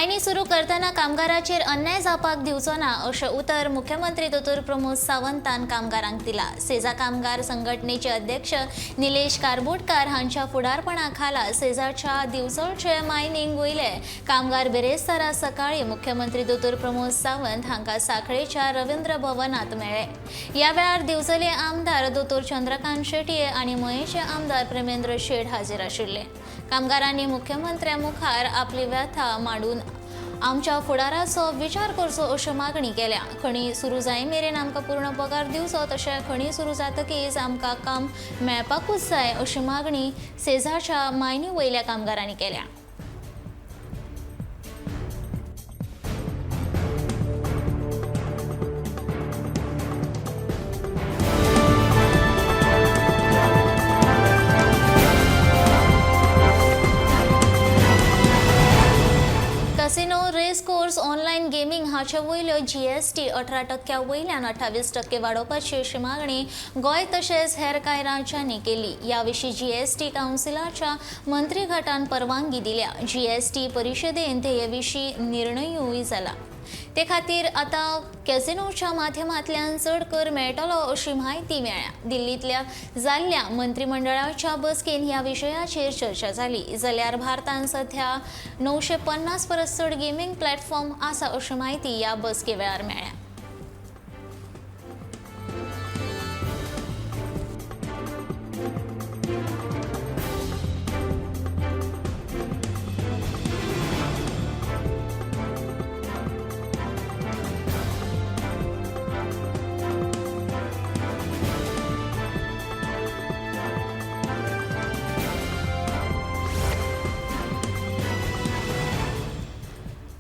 मायनी सुरू करतना कामगाराचेर अन्याय जावपाक दिवचो ना अशें उतर मुख्यमंत्री दोतोर प्रमोद सावंतान कामगारांक दिला। सेजा कामगार संघटनेचे अध्यक्ष निलेश कारबोटकार हांच्या फुडारपणा खाला सेजाच्या दिवचलचे मायनींग वयले कामगार बिरेस्तारा सकाळी मुख्यमंत्री दोतोर प्रमोद सावंत हांकां सांखळेच्या रवींद्र भवनात मेळ्ळे। ह्या वेळार दिवचले आमदार दोतोर चंद्रकांत शेटये आनी मयेंचे आमदार प्रेमेंद्र शेट हाजीर आशिल्ले। कामगारांनी मुख्यमंत्र्या मुखार आपली व्यथा मांडून आमच्या फुडाराचो विचार करचो अशी मागणी केल्या। खणी सुरू जाय मेरेन आमकां पूर्ण पगार दिवचो, तशें खणी सुरू जातकीच आमकां काम मेळपाकूच जाय अशी मागणी सेजाच्या मायनी वयल्या कामगारांनी केल्या। Casino, race course, online gaming हाचे वयल्यो जीएसटी 18% वयल्यान 28% वाडोवपाची अशी मागणी गोंय तशेंच हेर कांय राज्यांनी केली। ह्या विशीं जीएसटी कावन्सिलाच्या मंत्रीगटान परवानगी दिल्या। जीएसटी परिशदेन हे विशीं निर्णयूय जाला। ते खातीर आतां कॅसिनोच्या माध्यमांतल्यान चड कर मेळटलो अशी म्हायती मेळ्ळ्या। दिल्लींतल्या जाल्ल्या मंत्रिमंडळाच्या बसकेन ह्या विशयाचेर चर्चा जाली। जाल्यार भारतान सध्या 950 परस चड गेमींग प्लॅटफॉर्म आसा अशी म्हायती ह्या बसके वेळार मेळ्ळ्या।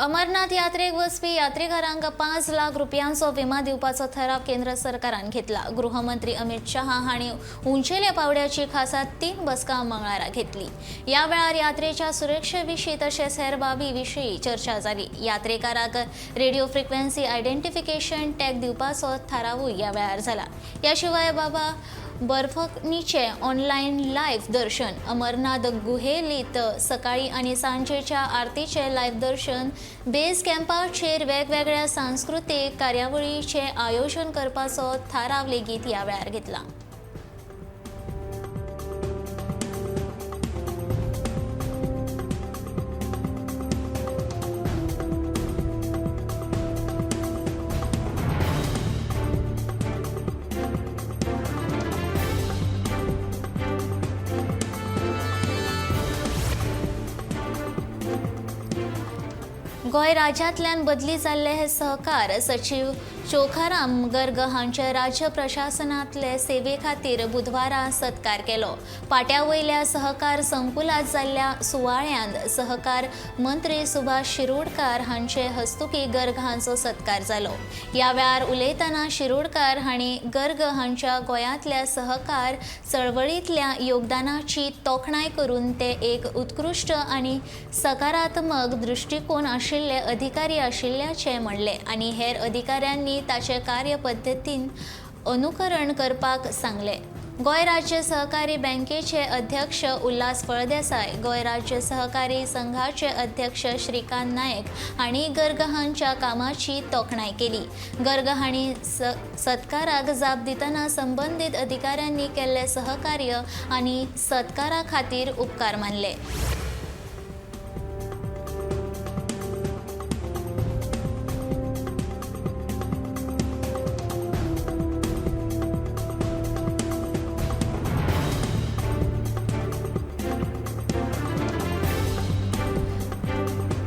अमरनाथ यात्रेक वचपी यात्रेकारांक 5 लाख रुपयांचो विमा दिवपाचो ठराव केंद्र सरकारान घेतला। गृहमंत्री अमित शहा हांणी उंचेल्या पावड्याची खासा 3 बसका मंगळारा घेतली। ह्या वेळार यात्रेच्या सुरक्षे विशीं तशेंच हेर बाबी विशीं चर्चा जाली। यात्रेकाराक रेडिओ फ्रिक्वेन्सी आयडेंटिफिकेशन टॅग दिवपाचो थारावूय ह्या वेळार जाला। ह्या शिवाय बाबा बर्फनीचे ऑनलायन लायव्ह दर्शन, अमरनाथ गुहेलीत सकाळी आनी सांजेच्या आरतीचे लायव्ह दर्शन, बेस कॅम्पाचेर वेगवेगळ्या सांस्कृतीक कार्यावळीचें आयोजन करपाचो थाराव लेगीत ह्या वेळार घेतला। गोंय राज्यांतल्यान बदली जाल्ले हे सहकार सचीव चोखाराम गर्ग हांचे राज्य प्रशासनांतले सेवे खातीर बुधवारा सत्कार केलो। पाट्या वयल्या सहकार संकुलांत जाल्ल्या सुवाळ्यांत सहकार मंत्री सुभाष शिरोडकार हांचे हस्तुकीं गर्ग हांचो सत्कार जालो। ह्या वेळार उलयतना शिरोडकार हांणी गर्ग हांच्या गोंयांतल्या सहकार चळवळींतल्या योगदानाची तोखणाय करून ते एक उत्कृश्ट आनी सकारात्मक दृश्टिकोन आशिल्ले अधिकारी आशिल्ल्याचें म्हणलें आनी हेर अधिकाऱ्यांनी ताचे कार्यपद्दतीन अनुकरण करपाक सांगलें। गोंय राज्य सहकारी बँकेचे अध्यक्ष उल्हास फळदेसाय, गोंय राज्य सहकारी संघाचे अध्यक्ष श्रीकांत नायक हांणी गर्ग हांच्या कामाची तोखणाय केली। गर्ग हांणी सत्काराक जाप दितना संबंदीत अधिकाऱ्यांनी केल्लें सहकार्य आनी सत्कारा खातीर उपकार मानले।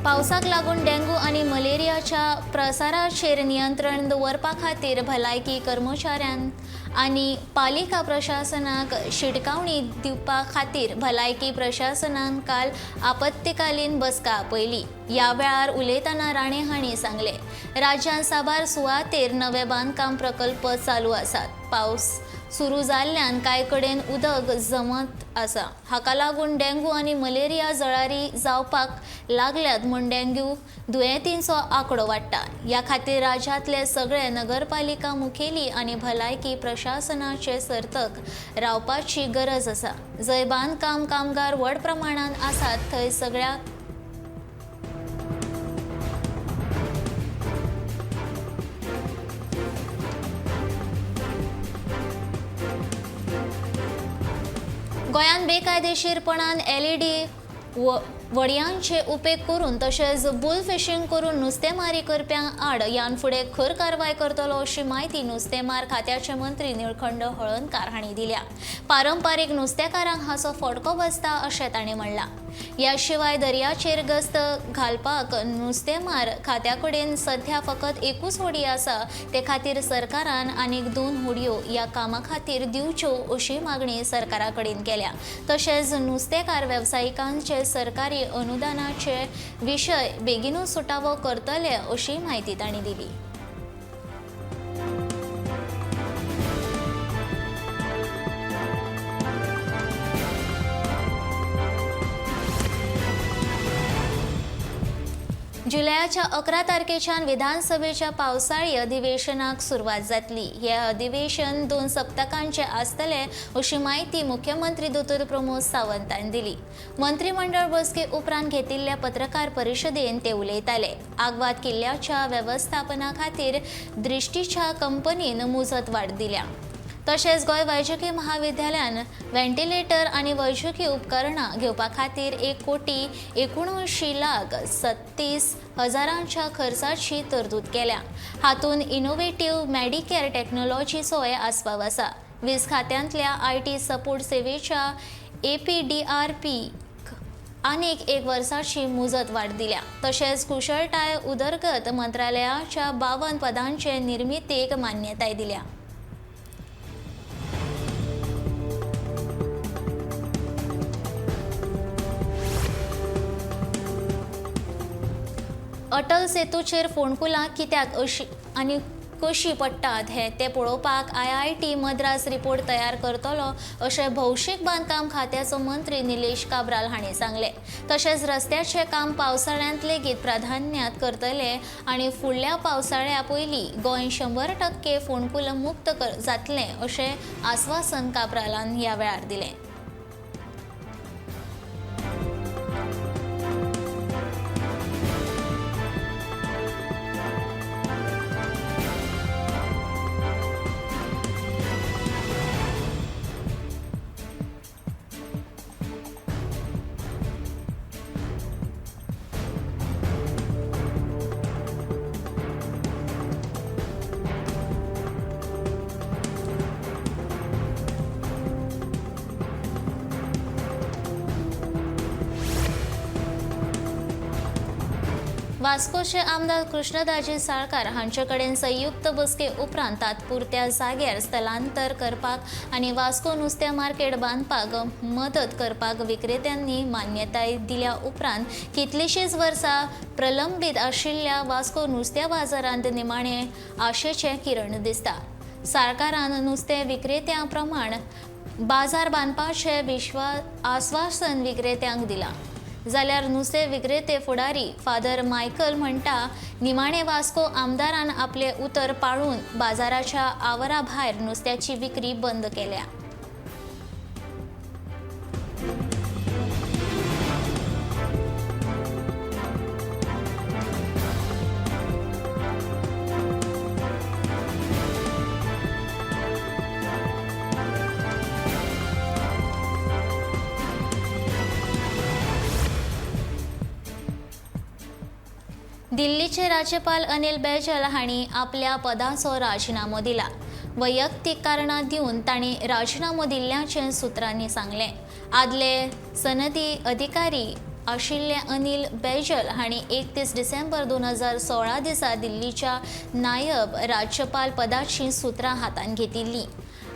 पावसाक लागून डेंग्यू आनी मलेरियाच्या प्रसाराचेर नियंत्रण दवरपा खातीर भलायकी कर्मचाऱ्यांक आनी पालिका प्रशासनाक शिटकावणी दिवपा खातीर भलायकी प्रशासनान काल आपत्कालीन बसका आपयली। ह्या वेळार उलयतना राणे हांणी सांगलें, राज्यांत साबार सुवातेर नवे बांदकाम प्रकल्प चालू आसात। पावस सुरू जाल्ल्यान कांय कडेन उदक जमत आसा, हाका लागून डेंग्यू आनी मलेरिया जळारी जावपाक लागल्यात म्हूण डेंग्यू दुयेंतींचो आंकडो वाडटा। ह्या खातीर राज्यांतले सगळे नगरपालिका मुखेली आनी भलायकी प्रशासनाचे सर्तक रावपाची गरज आसा। जंय बांदकाम कामगार व्हड प्रमाणांत आसात थंय सगळ्या गोंयांत बेकायदेशीरपणान एलईडी वडयांचे उपेग करून तशेंच बुल फिशींग करून नुस्तेमारी करप्यां आड ह्यान फुडें खर कारवाय करतलो अशी म्हायती नुस्तेमार खात्याचे मंत्री निळखंड हळर्णकार हांणी दिल्या. पारंपारीक नुस्तेकारांक हाचो फटको बसता अशें तांणी म्हणलां. ह्या शिवाय दर्याचेर गस्त घालपाक नुस्तेमार खात्या कडेन सध्या फकत एकूच होडी आसा, ते खातीर सरकारान आनीक 2 होडयो ह्या कामा खातीर दिवच्यो अशी मागणी सरकारा कडेन केल्या. तशेंच नुस्तेकार वेवसायिकांचे सरकारी अनुदानाचे विशय बेगीनूच सुटावो करतले अशी म्हायती तांणी दिली. जुलयाच्या 11 तारखेच्यान विधानसभेच्या पावसाळी अधिवेशनाक सुरवात जातली. हे अधिवेशन 2 सप्तकांचे आसतले अशी म्हायती मुख्यमंत्री दोतोर प्रमोद सावंतान दिली. मंत्रिमंडळ बसके उपरांत घेतिल्ल्या पत्रकार परिशदेन ते उलयताले. आगवाद किल्ल्याच्या वेवस्थापना खातीर दृश्टीच्या कंपनीन मुजत वाड दिल्या. तशेंच गोंय वैजकी महाविद्यालयान व्हेंटिलेटर आनी वैजकी उपकरणां घेवपा खातीर 1,79,37,000 खर्चाची तरतूद केल्या. हातूंत इनोव्हेटीव मेडिकेअर टॅक्नॉलॉजीचोय आस्पाव आसा. वीज खात्यांतल्या IT support सेवेच्या APDRP आनीक 1 वर्साची मुजत वाड दिल्या. तशेंच कुशळटाय उदरगत मंत्रालयाच्या 52 पदांचे निर्मितीक मान्यताय दिल्या. अटल सेतूचेर फोंडकुलां कित्याक अशी आनी कशी पडटात हें तें पळोवपाक IIT Madras रिपोर्ट तयार करतलो अशें भौशीक बांदकाम खात्याचो मंत्री निलेश काब्राल हांणी सांगलें. तशेंच रस्त्याचें काम पावसाळ्यांत लेगीत प्राधान्यात करतले आनी फुडल्या पावसाळ्या पयलीं गोंय 100% फोंडकुलां मुक्त जातलें अशें आस्वासन काब्रालान ह्या वेळार दिलें. वास्कोचे आमदार कृष्णदाजी साळकार हांचे कडेन संयुक्त बसके उपरांत तात्पुरत्या जाग्यार स्थलांतर करपाक आनी वास्को नुस्त्या मार्केट बांदपाक मदत करपाक विक्रेत्यांनी मान्यताय दिल्या उपरांत कितलींशींच वर्सां प्रलंबीत आशिल्ल्या वास्को नुस्त्या बाजारांत निमाणे आशेचें किरण दिसता. साळकारान नुस्तें विक्रेत्यां प्रमाण बाजार बांदपाचें आस्वासन विक्रेत्यांक दिलां. जाल्यार नुस्तें विक्रेते फुडारी फादर मायकल म्हणटा, निमाणे वास्को आमदारान आपले उतर पाळून बाजाराच्या आवरा भायर नुस्त्याची विक्री बंद केल्या. दिल्लीचे राज्यपाल अनिल बैजल हांणी आपल्या पदाचो राजिनामो दिला. वैयक्तीक कारणां दिवन तांणी राजिनामो दिल्ल्याचें सुत्रांनी सांगलें. आदले सनदी अधिकारी आशिल्ले अनिल बैजल हांणी 31 डिसेंबर 2016 दिसा दिल्लीच्या नायब राज्यपाल पदाची सुत्रां हातांत घेतिल्लीं.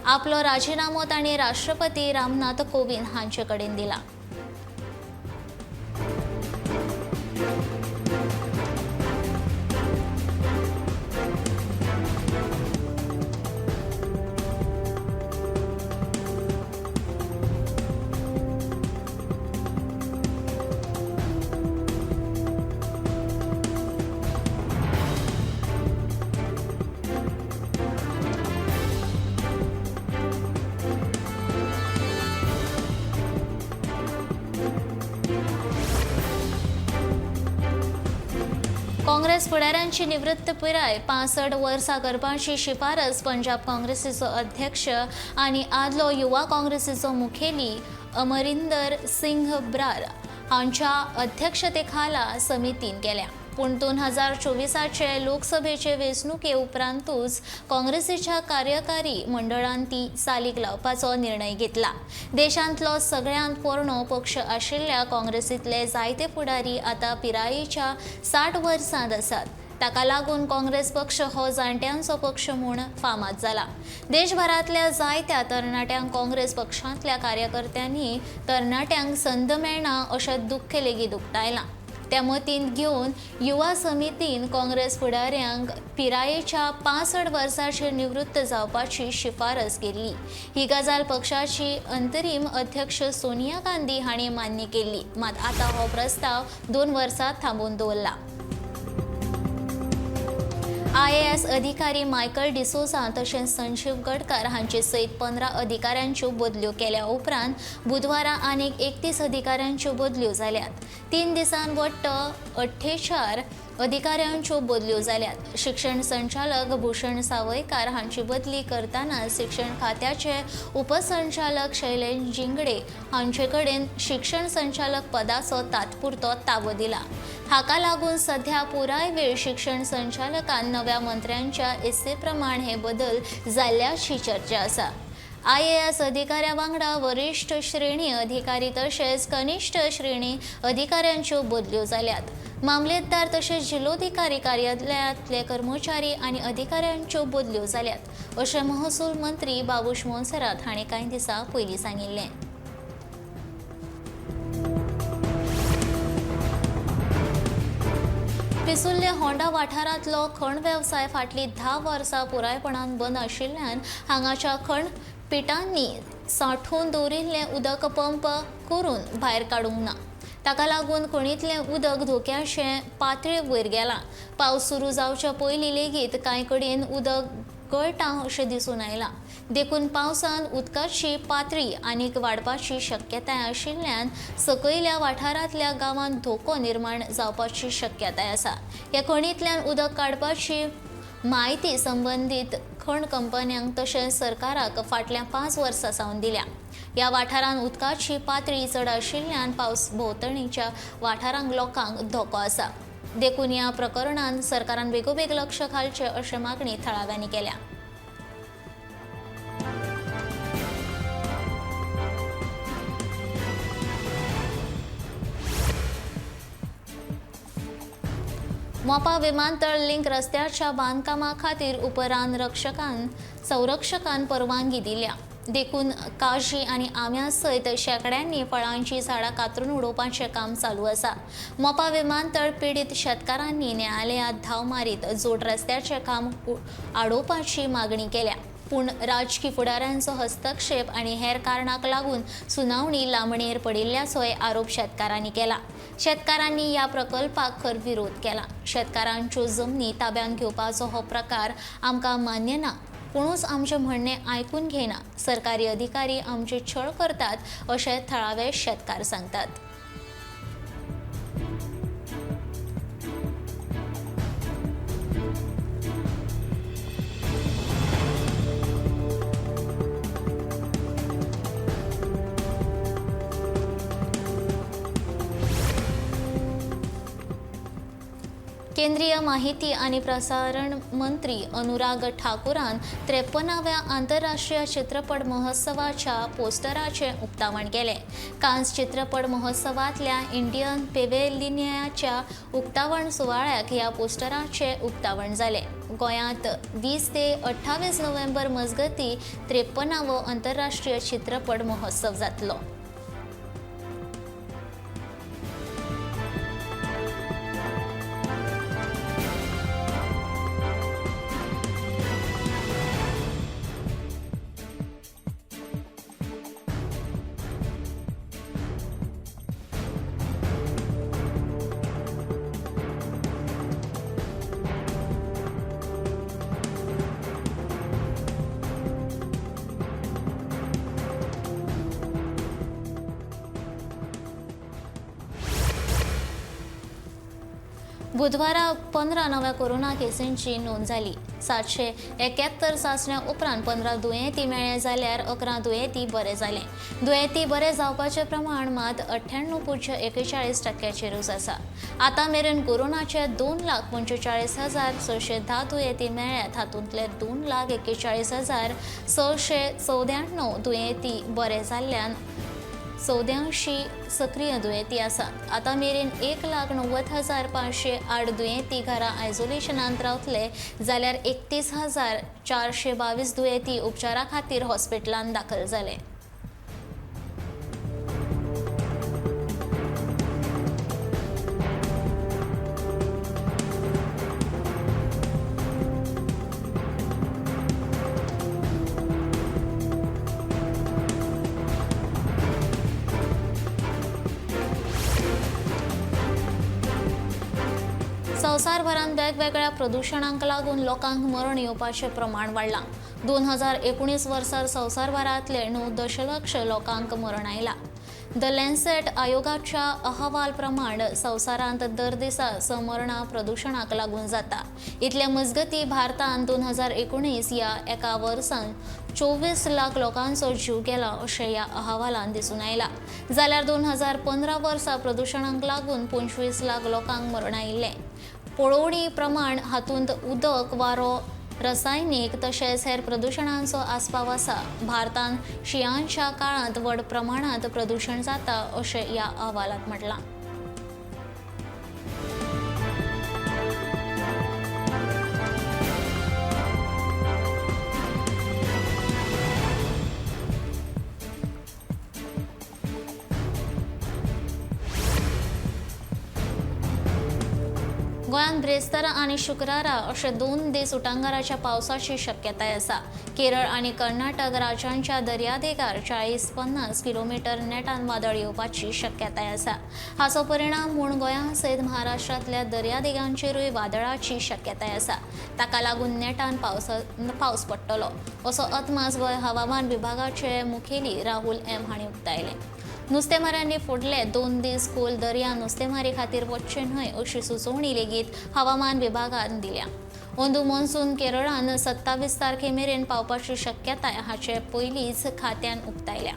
आपलो राजिनामो तांणी राष्ट्रपती रामनाथ कोविंद हांचे कडेन दिला. काँग्रेस फुडाऱ्यांची निवृत्त पिराय 65 वर्सां करपाची शिफारस पंजाब काँग्रेसीचो अध्यक्ष आनी आदलो युवा काँग्रेसीचो मुखेली अमरिंदर सिंह ब्रार हांच्या अध्यक्षतेखाला समितीन केल्या. पूण 2024चे लोकसभेचे वेंचणुके उपरांतूच काँग्रेसीच्या कार्यकारी मंडळान ती चालीक लावपाचो निर्णय घेतला. देशांतलो सगळ्यांत पोरणो पक्ष आशिल्ल्या काँग्रेसींतले जायते फुडारी आतां पिरायेच्या 60 वर्सांत आसात. ताका लागून काँग्रेस पक्ष हो जाणट्यांचो पक्ष म्हूण फामाद जाला. देशभरांतल्या जायत्या तरणाट्यांक काँग्रेस पक्षांतल्या कार्यकर्त्यांनी तरणाट्यांक संद मेळना अशें दुख्ख लेगीत उक्तायलां. त्या मतींत घेवन युवा समितीन काँग्रेस फुडाऱ्यांक पिरायेच्या 65 वर्सांचेर निवृत्त जावपाची शिफारस केल्ली. ही गजाल पक्षाची अंतरीम अध्यक्ष सोनिया गांधी हांणी मान्य केल्ली. मात आतां हो प्रस्ताव 2 वर्सां थांबोवन दवरला. IAS अधिकारी मायकल डिसोझा तशेंच संजीव गडकर हांचे सयत 15 अधिकाऱ्यांच्यो बदल्यो केल्या उपरांत बुधवारा आनीक 31 अधिकाऱ्यांच्यो बदल्यो जाल्यात. 3 दिसांत वट्ट 48 अधिकाऱ्यांच्यो बदल्यो जाल्यात. शिक्षण संचालक भूषण सावयकार हांची बदली करतना शिक्षण खात्याचे उपसंचालक शैलेश जिंगडे हांचे कडेन शिक्षण संचालक पदाचो तात्पुरतो ताबो दिला. हाका लागून सध्या पुराय वेळ शिक्षण संचालकान नव्या मंत्र्यांच्या इत्सेप्रमाण हे बदल जाल्ल्याची चर्चा आसा. IAS अधिकाऱ्या वांगडा वरिश्ठ श्रेणी अधिकारी तशेंच कनिश्ठ श्रेणी अधिकाऱ्यांच्यो बदल्यो जाल्यात. मामलेदार तशेंच जिल्लोधिकारी कार्यालयांतले कर्मचारी आनी अधिकाऱ्यांच्यो बदल्यो जाल्यात अशें महसूल मंत्री बाबूश मोन्सेरात हांणी कांय दिसां पयलीं सांगिल्लें. पिसुर्ले होंडा वाठारांतलो खण वेवसाय फाटलीं 10 वर्सां पुरायपणान बंद आशिल्ल्यान हांगाच्या खण पिटांनी सांठोवन दवरिल्लें उदक पंप करून भायर काडूंक ना. ताका लागून खणींतलें उदक धोक्याचे पातळे वयर गेलां. पावस सुरू जावच्या पयलीं लेगीत कांय कडेन उदक गळटा अशें दिसून आयलां. देखून पावसान उदकाची पातळी आनीक वाडपाची शक्यताय आशिल्ल्यान सकयल्या वाठारांतल्या गांवांत धोको निर्माण जावपाची शक्यताय आसा. ह्या खणींतल्यान उदक काडपाची म्हायती संबंदीत खण कंपन्यांक तशेंच सरकाराक फाटल्या 5 वर्सां सावन दिल्या. ह्या वाठारांत उदकाची पातळी चड आशिल्ल्यान पावस भोंवतणीच्या वाठारांक लोकांक धोको आसा. देखून ह्या प्रकरणांत सरकारान बेगोबेग लक्ष घालचें अशें मागणी थळाव्यांनी केल्या. मोपा विमानतळ लिंक रस्त्याच्या बांदकामा खातीर उपरान संरक्षकान परवानगी दिल्या. देखून काजी आनी आंब्या सयत शेंकड्यांनी फळांची झाडां कातरून उडोवपाचें काम चालू आसा. मोपा विमानतळ पिडीत शेतकारांनी न्यायालयांत धांव मारीत जोड रस्त्याचें काम आडोवपाची मागणी केल्या. पूण राजकी फुडाऱ्यांचो हस्तक्षेप आनी हेर कारणाक लागून सुनावणी लांबणेर पडिल्ल्याचोय आरोप शेतकारांनी केला. शेतकारांनी ह्या प्रकल्पाक खर विरोध केला. शेतकारांच्यो जमनी ताब्यांत घेवपाचो हो प्रकार आमकां मान्य ना. कोणूच आमचें म्हणणें आयकून घेना. सरकारी अधिकारी आमचे छळ करतात अशें थळावे शेतकार सांगतात. केंद्रीय माहिती आणि प्रसारण मंत्री अनुराग ठाकूरान 53व्या आंतरराष्ट्रीय चित्रपट महोत्सवाच्या पोस्टराचे उक्तावण केले. कान्स चित्रपट महोत्सवातल्या इंडियन पेवेलियनाच्या उक्तावण सुवाळ्याक ह्या पोस्टराचे उक्तावण जाले. गोंयांत 20 ते 28 नोव्हेंबर मजगती 53वो आंतरराष्ट्रीय चित्रपट महोत्सव जातलो. बुधवारा 15 नव्या कोरोना केसींची नोंद जाली. 771 चांचण्या उपरांत 15 दुयेंती मेळ्ळे जाल्यार 11 दुयेंती बरे जाले. दुयेंती बरे जावपाचें प्रमाण मात 98.41%चेरूच आसा. आतां मेरेन कोरोनाचे 2,45,610 दुयेंती मेळ्ळ्यात. हातूंतले 2,41,694 दुयेंती बरे जाल्ल्यान 84 सक्रीय दुयेंती आसात. आतां मेरेन 1,90,508 दुयेंती घरा आयसोलेशनांत रावतले जाल्यार 31,422 दुयेंती उपचारा खातीर हॉस्पिटलांत दाखल जाले. संवसारभरांत वेगवेगळ्या प्रदुशणांक लागून लोकांक मरण येवपाचें प्रमाण वाडलां. 2019 वर्सार संवसारभरांतले 9 दशलक्ष लोकांक मरण आयलां. The Lancet आयोगाच्या अहवाल प्रमाण संवसारांत दर दिसा 6 मरणां प्रदुशणाक लागून जाता. इतले मजगतीं भारतांत 2019 ह्या एका वर्सान 24 लाख लोकांचो जीव गेला अशें ह्या अहवालांत दिसून आयलां. जाल्यार 2015 वर्सा प्रदुशणाक लागून 25 लाख लोकांक मरण आयिल्लें. पळोवणी प्रमाण हातूंत उदक, वारो, रसायनीक तशेंच हेर प्रदुशणांचो आस्पाव आसा. भारतांत शिंयाच्या काळांत व्हड प्रमाणांत प्रदुशण जाता अशें ह्या अहवालांत म्हटलां. गोंयांत ब्रेस्तारा आनी शुक्रारा अशे 2 दीस उटांगाराच्या पावसाची शक्यताय आसा. केरळ आनी कर्नाटक राज्यांच्या दर्यादेगार 40-50 किलोमिटर नेटान वादळ येवपाची शक्यताय आसा. हाचो परिणाम म्हूण गोंया सयत महाराष्ट्रांतल्या दर्यादेगांचेरूय वादळाची शक्यताय आसा. ताका लागून नेटान पावस पडटलो असो अदमास गोंय हवामान विभागाचे मुखेली राहुल एम हांणी उक्तायलें. नुस्तेमारांनी फुडले 2 दीस खोल दर्या नुस्तेमारी खातीर वचचें न्हय अशी सुचोवणी लेगीत हवामान विभागान दिल्या. अंदू मॉन्सून केरळान 27 तारखे मेरेन पावपाची शक्यताय हाचे पयलींच खात्यान उक्तायल्या.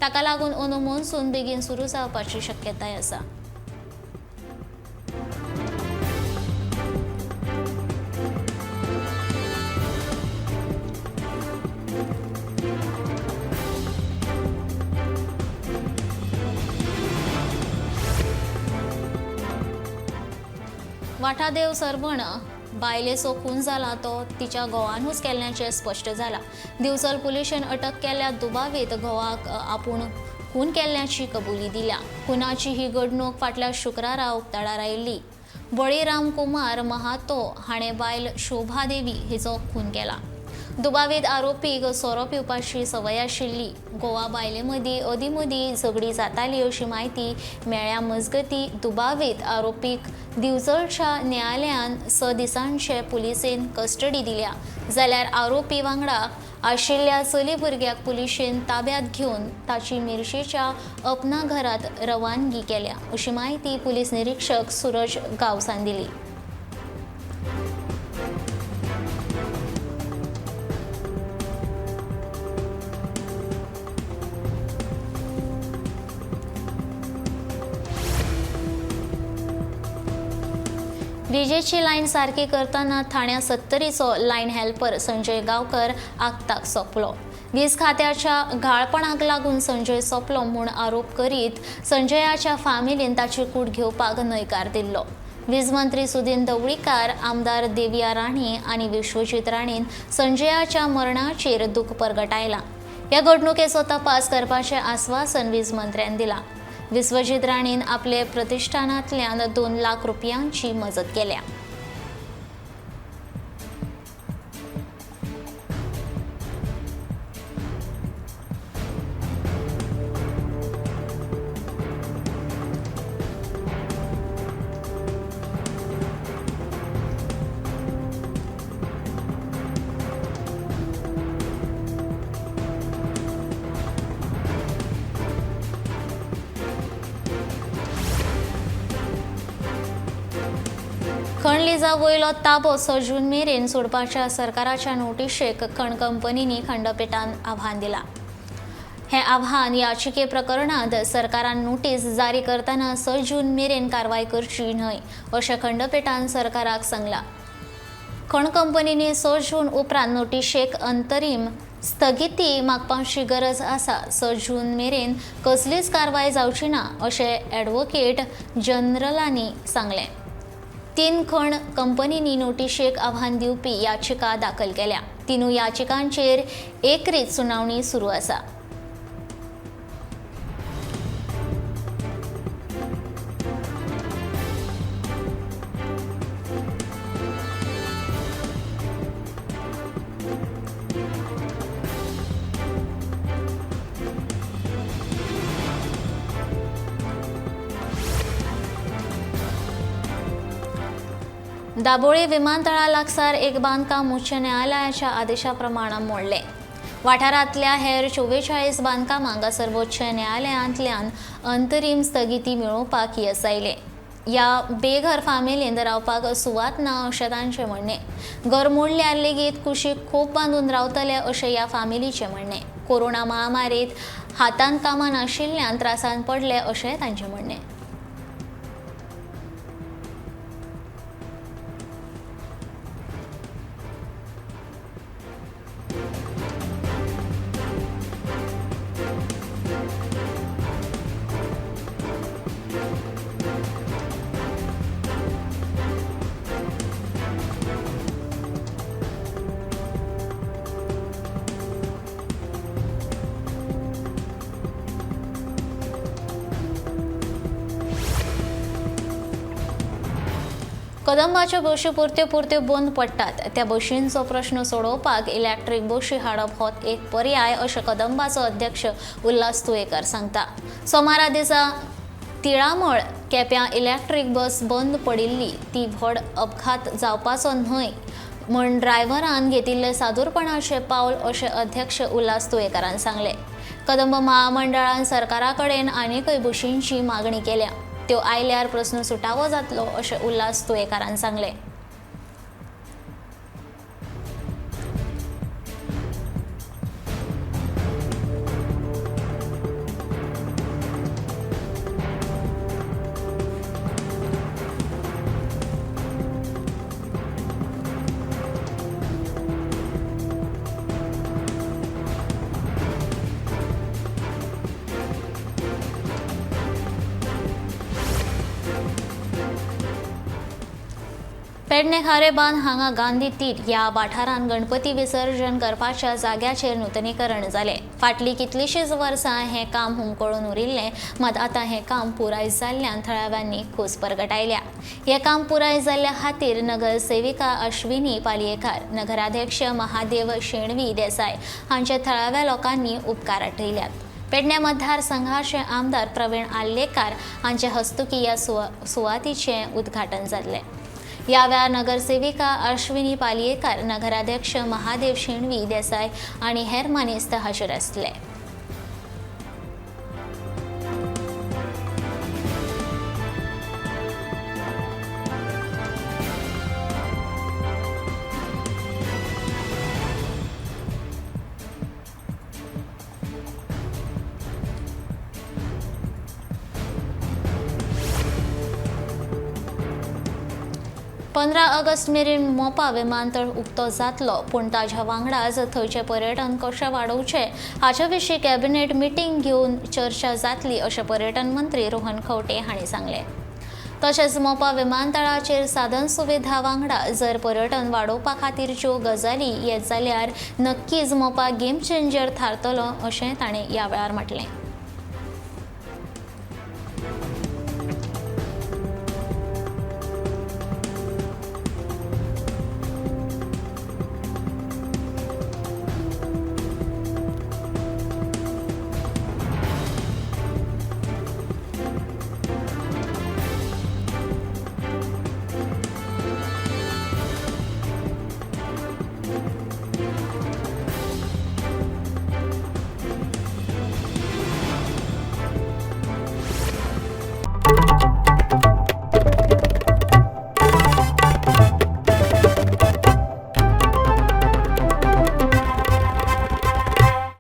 ताका लागून अंदू मॉन्सून बेगीन सुरू जावपाची शक्यताय आसा. वाठादेव सरवण बायलेचो खून जाला तो तिच्या घोवानूच केल्ल्याचें स्पश्ट जाला. दिवचल पुलिशेन अटक केल्ल्या दुबावीत घोवाक आपूण खून केल्ल्याची कबुली दिल्या. खुनाची ही घडणूक फाटल्या शुक्रारा उक्ताडार आयिल्ली. बळीराम कुमार महातो हाणें बायल शोभा देवी हिचो खून केला. दुबावीत आरोपीक सोरो पिवपाची संवय आशिल्ली. गोवा बायले मदीं अदीं मदीं झगडी जाताली अशी म्हायती मेळ्ळ्या मजगतीं दुबावीत आरोपीक दिवचलच्या न्यायालयान 6 दिसांचे पुलिसेन कस्टडी दिल्या. जाल्यार आरोपी वांगडा आशिल्ल्या चली भुरग्याक पुलिशेन ताब्यात घेवन ताची मिरशेच्या अपना घरात रवानगी केल्या अशी म्हायती पुलीस निरीक्षक सूरज गांवसान दिली. विजेची लायन सारकी करतना ठाण्या 70चो लायन हेल्पर संजय गांवकर आगताक सोंपलो. वीज खात्याच्या घाळपणाक लागून संजय सोंपलो म्हूण आरोप करीत संजयाच्या फामिलीन ताची कूड घेवपाक न्हयकार दिल्लो. वीज मंत्री सुदिन ढवळीकार, आमदार देविया राणे आनी विश्वजीत राणेन संजयाच्या मरणाचेर दुख परगटायलां. ह्या घडणुकेचो तपास करपाचें आस्वासन वीज मंत्र्यान दिलां. विश्वजीत राणेन आपले प्रतिष्ठानांतल्यान 2 लाख रुपयांची मजत केल्या. खनिजा वयलो ताबो 6 जून मेरेन सोडपाच्या सरकाराच्या नोटिशेक खण कंपनींनी खंडपिठान आव्हान दिलां. हें आव्हान याचिके प्रकरणांत सरकारान नोटीस जारी करतना 6 जून मेरेन कारवाय करची न्हय अशें खंडपिठान सरकाराक सांगलां. खण कंपनींनी 6 जून उपरांत नोटिशेक अंतरीम स्थगिती मागपाची गरज आसा. 6 जून मेरेन कसलीच कारवाय जावची ना अशें ॲडव्होकेट जनरलांनी सांगलें. 3 खण कंपनींनी नोटिशेक आव्हान दिवपी याचिका दाखल केल्या. 3 याचिकांचेर एकरीत सुनावणी सुरू आसा. दाबोळी विमानतळा लागसार एक बांदकाम उच्च न्यायालयाच्या आदेशाप्रमाण मोडलें. वाठारांतल्या हेर 44 बांदकामांक सर्वोच्च न्यायालयांतल्यान अंतरीम स्थगिती मेळोवपाक येस आयलें. ह्या बेघर फामिलींत रावपाक सुवात ना अशें तांचें म्हणणें. घर मोडल्यार लेगीत कुशीक खोप बांदून रावतले अशें ह्या फामिलीचें म्हणणें. कोरोना महामारीत हातांत कामां नाशिल्ल्यान त्रासांत पडले अशें तांचें म्हणणें. कदंबाच्यो बशी पुरत्यो पुरत्यो बंद पडटात. त्या बशींचो प्रश्न सोडोवपाक इलेक्ट्रीक बशी हाडप हो एक पर्याय अशें कदंबाचो अध्यक्ष उल्हास तुयेकर सांगता. सोमारा दिसा तिळामळ केप्यां इलेक्ट्रीक बस बंद पडिल्ली ती व्हड अपघात जावपाचो न्हय म्हूण ड्रायव्हरान घेतिल्लें सादूरपणाचें पावल अशें अध्यक्ष उल्हास तुयेकरान सांगलें. कदंब महामंडळान सरकारा कडेन आनीकय बशींची मागणी केल्या. त्यो आयल्यार प्रस्न सुटावो जातलो अशें उल्हास तुयेकारान सांगलें. पेडणे खारेबांद हांगा गांधी तीर ह्या वाठारांत गणपती विसर्जन करपाच्या जाग्याचेर नुतनीकरण जालें. फाटलीं कितलींशींच वर्सां हें काम हुमकळून उरिल्लें, मात आतां हें काम पुराय जाल्ल्यान थळाव्यांनी खोस परगटायल्या. हें काम पुराय जाल्ल्या खातीर नगरसेविका अश्विनी पालयेकार, नगराध्यक्ष महादेव शेणवी देसाय हांचे थळाव्या लोकांनी उपकार आठयल्यात. पेडणे मतदारसंघाचे आमदार प्रवीण आर्लेकार हांचे हस्तुकी ह्या सुवातीचें उद्घाटन जाल्लें. ह्या वेळार नगरसेविका अश्विनी पालयेकार, नगराध्यक्ष महादेव शेणवी देसाय आनी हेर मानेस्त हाजीर आसले. पंदरा ऑगस्ट मेरेन मोपा विमानतळ उक्तो जातलो, पूण ताज्या वांगडाच थंयचें पर्यटन कशें वाडोवचें हाचे विशीं कॅबिनेट मिटींग घेवन चर्चा जातली अशें पर्यटन मंत्री रोहन खंवटे हांणी सांगलें. तशेंच मोपा विमानतळाचेर साधन सुविधा वांगडा जर पर्यटन वाडोवपा खातीरच्यो गजाली येत जाल्यार नक्कीच मोपा गेम चेंजर थारतलो अशें ताणें ह्या वेळार म्हटलें.